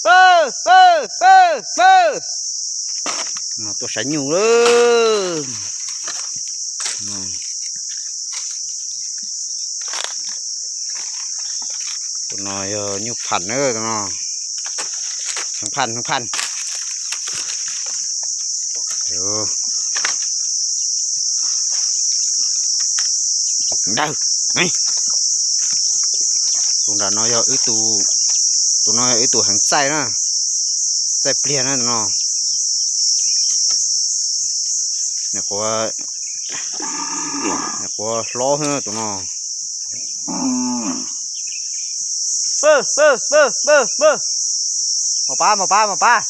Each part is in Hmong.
Pw, pw, pw, pw. No tuaj saib nyuj lawm. Tus no yog nyuj pham na, tus no. Heev pham, heev pham. Dawg, tus nram no yog wb tug, tus no yog wb tug heev txaij na, txaij pliag na tus no. Nws quav, nws quav hlob xwb tus no. Pw, pw, pw, pw, pw. Mus pab, mus pab, mus pab.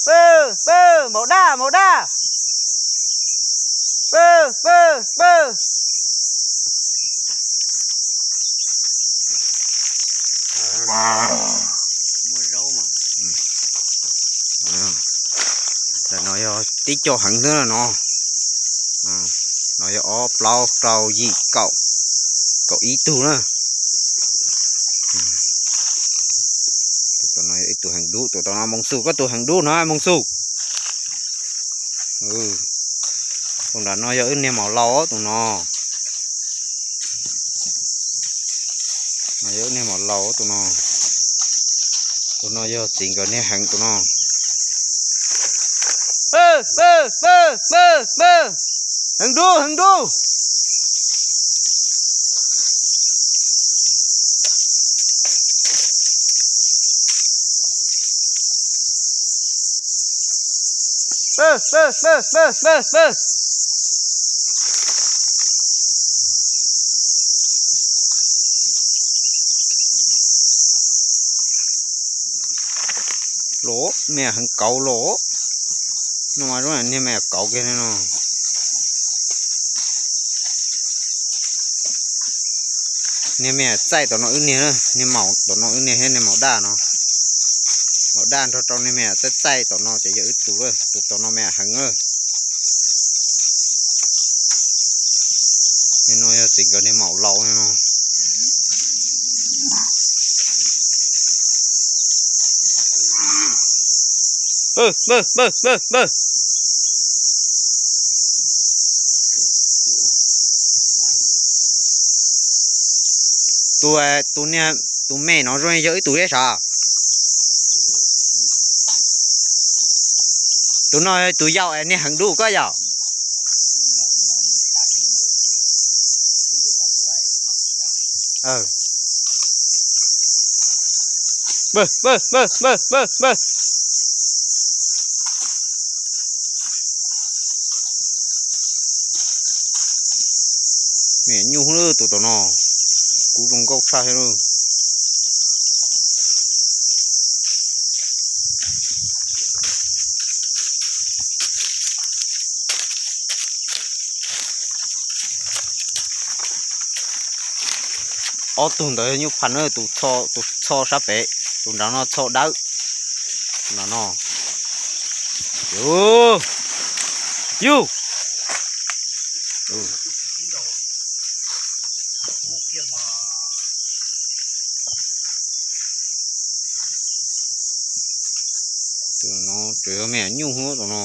Pw, pw, maum daj, maum daj. Pw, pw, pw. Muaj zaub mas. Tam no yog tib co heev xwb no. No yog ob plaub rau yim kaum, kaum ib tug na. Tus no yog ib tug heev dub, tus no Moos Xus, koj tus heev dub no Moos Xus. Tus nram no yog wb niag maum laus tus no. No yog wb niag maum laus tus no. Tus no yog txiv nkawd niag heev tus no. Pw, pw, pw, pw, pw. Heev dub, heev dub. Pw, pw, pw, pw, pw, pw. Los, me heev kauv los. No mas zoo niag me kauv kiag li no. Niag me txaij tom no wb niag, niag maum tom no wb niag thiab niag maum daj no. Maum daj nrog rau niag me txaij txaij tom no ces yog wb tus, tus tom no me heev lawm. Niag no yog txiv nkawd niag maum laus no. Pw, pw, pw, pw, pw. Tus, tus niag, tus me no zoo yog ib tug thiab sav? Tus no tus yau es niag heev dub koj yom? Pw, pw, pw, pw, pw. Me nyuj tus tom no, kuv zoo nkauj tshaj thiab lauj. Ob tug ntawd nyuj phaj na, tus txho, tus txho sab pem, tus nrad no txho dawb. Tus nrad no. Yus, yus. Tus no tseem yog me nyuj tus no.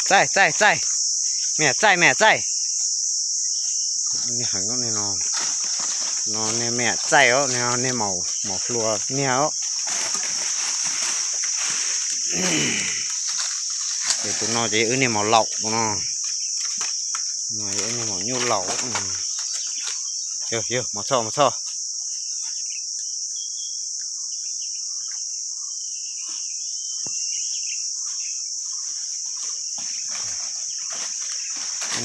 Txaij, txaij, txaij. Me nyuam txaij, me nyuam txaij. Heev no, no niag me nyuam txaij os, niag maum hluas niag os. Ces tus no ces yog wb niag maum laus tus no. Yog wb niag maum nyuj laus. Yog, yog, mus txog, mus txog.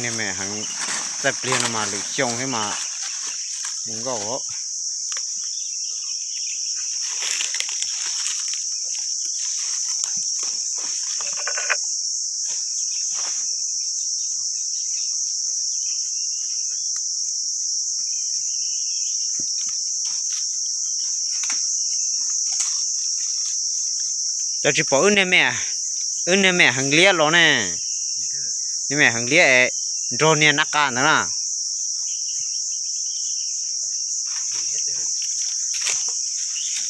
Niag me heev, txaij pliag no mas lwm xyoo thiab mas zoo nkauj. Cov tsis pom wb niag me, wb niag me heev liab los ne. Niag me heev liab es nrog niag nab qa ntawd na.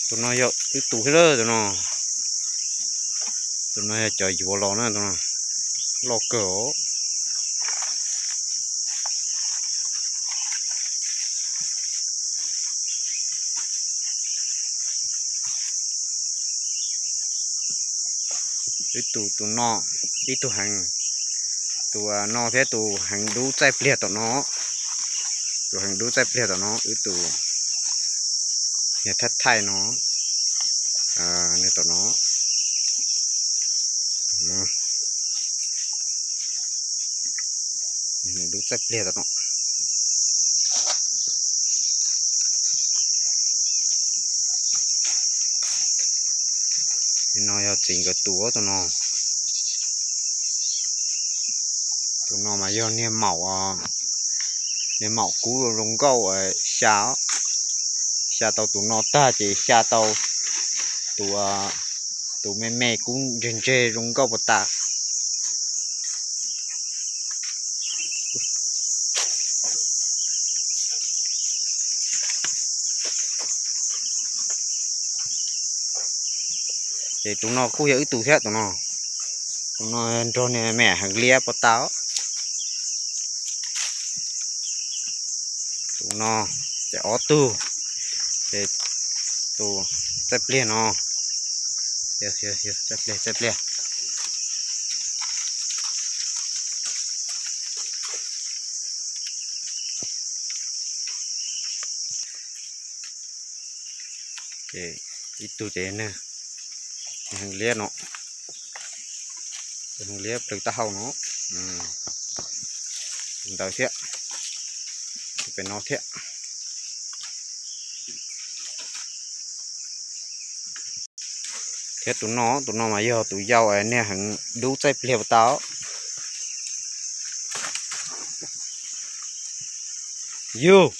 Tus no yog wb tus thiab lawm tus no. Tus no yog cov yuav los na, tus no loj kawg os. Wb tus, tus no, ib tug heev, tus no thiab tus heev dub txaij pliag tom no. Tus heev dub txaij pliag tom no, wb tus niag thaj thaij no, nws tom no. Dub txaij pliag tom no. No yog txiv nkawd tus tus no. Tus no mas yog niag maum, niag maum kub zoo nkauj xya, xya tau tus no tag ces xya tau tus, tus me me kub ntseg ntseg zoo nkauj puas tas. Ces tus no kuj yog wb tus thiab tus no. Tus no nrog niag me heev liab puas tas. Tus no ces ob tug, ces tus txaij pliag no, txaij pliag, txaij pliag. Ib tug ces heev liab no, heev liab plawg taub hau no, ntawd thiab, pem no thiab. Thiab tus no, tus no mas yog tus yau niag heev dub txaij pliag puas tau. Yug,